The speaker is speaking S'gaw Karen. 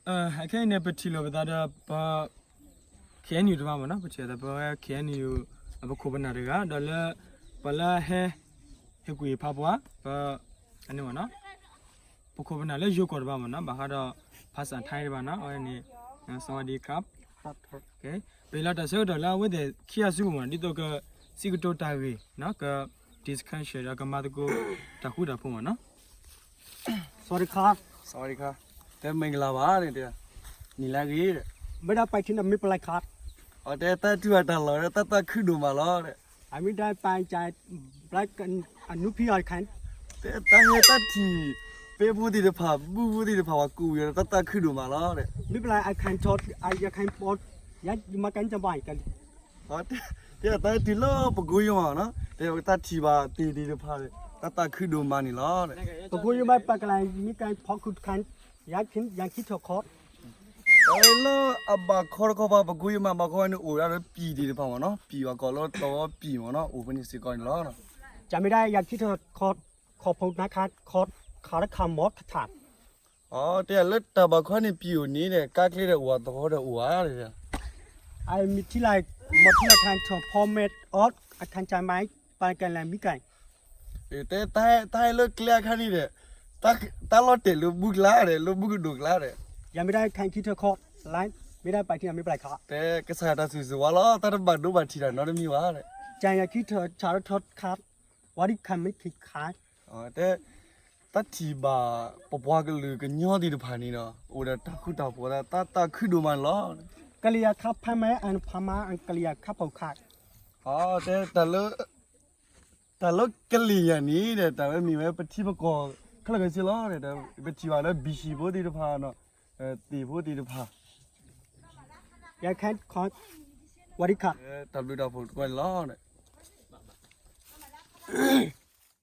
အခဲအံၤန့ၣ် ပထံၣ်လိာ်ပသးဒီးပ K N U တဖၣ်မ့ၢ်နီၤ, ပထံၣ်လိာ်သးပဝဲ K N U ပခိၣ်ပနၢ်တဂၤ ဒီးလၢ ပှၤလၢဟဲ ဟ့ၣ်ကူၣ်ဟ့ၣ်ဖးပှၤ ပ အန့ၣ်မ့ၢ်နီၤ, ပခိၣ်ပနၢ်လၢယိၤကီၢ်တဖၣ်မ့ၢ်နီၤ, ဘၣ်ဃးဒီး ภาษาไทย တဖၣ်နီၤ, အဝဲန့ၣ် สวัสดีครับ ပဟ့ၣ်လီၤတၢ်ဆၢကတီၢ်လၢအဝဲသ့ၣ်ခံဂၤစုပူၤမ့ၢ်နီၤ, ဒ်သိးက စံးကတိၤတၢ်ဂ့ၢ်နီၤ, က discussion ဒီးကမၤသကိးတၢ်ဃူတၢ်ဖိးမ့ၢ်နီၤ. สวัสดีครับ สวัสดีครับ တဲမင်္ဂလာပါန့ၣ်တဲ, နံၤလၢအဂ့ၤဒီး, မ့ၢ်ဒၣ်ပှၤထံၣ်န့ၣ်မ့ၢ်ပလဲၤခး, အတဲတၢ်တူၢ်အတၢ်လီၢ်ဒီး တၢ်သးခုဒိၣ်မးလီၤဒီး, အမ့ၢ်ဒၣ်ပှၤက အနူဖံအီၤခါ, တဲတၢ်ဟဲတၢ်ထံၣ် ပ့ဖိသ့ၣ်တဖၣ် ဘူၣ်ဖိသ့ၣ်တဖၣ် ပှၤကူၣ်ဝံၤဒီး တၢ်သးခုဒိၣ်မးလီၤဒီး, မ့ၢ်ပလဲၤအခါထီၣ် အခါပီ ယမၤကန့ၣ်ဘၣ် တဲတၢ်ဟဲတုၤလၢပကိယိမးနီၤ, တဲတၢ်ထံၣ်ဘၣ်သ့ၣ်သ့ၣ်တဖၣ်ဒီး တၢ်သးခုဒိၣ်မးန့ၣ်လီၤ. ပကိယိမး ပကလဲၤမံကဲဖီခိၣ်တခါ, ယၤခံထီၣ်ခီ, လၢအဘၣ်ခီတခီပၤ ပကိယိမးဘၣ်ခီန့ၣ် အိၣ်ဒၣ်လၢပံာ်သ့ၣ်တဖၣ်မ့ၢ်နီၤ, ပံာ်ဘၣ်ကီးလၢတဝီပံာ်မ့ၢ်နီၤ, အိၣ်ဖဲန့ၣ်စ့ၢ်ကီးန့ၣ်လီၤ. ကမ့ၢ်ဒၣ်ယၤခံထီၣ်ခီ, ခီဖိနါခါခီ, ခါတခါမီခထၣ် တဲလၢတၢ်ဘၣ်ခီန့ၣ် ပံာ်အိၣ်န့ၣ်ဒီး ကါကျဲဒီးအိၣ် အသဝီဒီးအိၣ်ဧါ, အမ့ၢ်ထံၣ်လၢ မ့ၢ်ထံၣ်လၢအခါထီၣ်ဖီမဲာ်အီၤ အခါကမၤ ပကလဲၤမံကဲ, တဲတၢ်ဟဲလၢကျဲအခါန့ၣ်ဒီး တၢ်လီၤတဲာ်လၢဘူၣ်ကျါဒီး လၢဘူၣ်ကဒိၣ်ကျါဒီး, ယၤမ့ၢ်ဒၣ်ခါခံထီၣ်ခီ, လၢမ့ၢ်ဒၣ်ပှၤထံၣ်န့ၣ်မ့ၢ်ပလဲၤခး, တဲကစၢ်ယွၤတၢ်ဆိၣ်ဂ့ၤဆိၣ်ဝါလီၤ, တၢ်တဘၣ်ဒိဘၣ်ထံးတၢ်နီတမံၤဘၣ်, ကယၤခံထီၣ်ခီ, ဝၤဒံခါမ့ၢ်ခံခါ တဲ တၢ်ထံၣ်ဘၣ်ပပှၤကလုာ်ကညီသ့ၣ်တဖၣ်န့ၣ်ဒီး အိၣ်ဒီးတၢ်ဃူတၢ်ဖိး တၢ်သးခုဒိၣ်မးန့ၣ်လီၤ. ကလံၤယၤခါဖးမး အဖးမး ကလံၤယၤခါဖိခါ, တဲ တၢ်လၢကလံၤယၤန့ၣ်ဒီး တၢ်ဝဲမ့ၢ်ဝဲပထံပကီၢ်ခဲလၢာ်ခဲဆ့လီၤ. ပထံၣ်ဘၣ်လၢ ဘံၣ်ၡံၣ်ဖိသ့ၣ်တဖၣ်နီၤ, သ့ၣ်ဖိသ့ၣ်တဖၣ်, ယၤခါခီ, ဝၤဒံခါ, တၢ်ဘျုးတၢ်ဖှိၣ်တကွဲန့ၣ်လီၤ.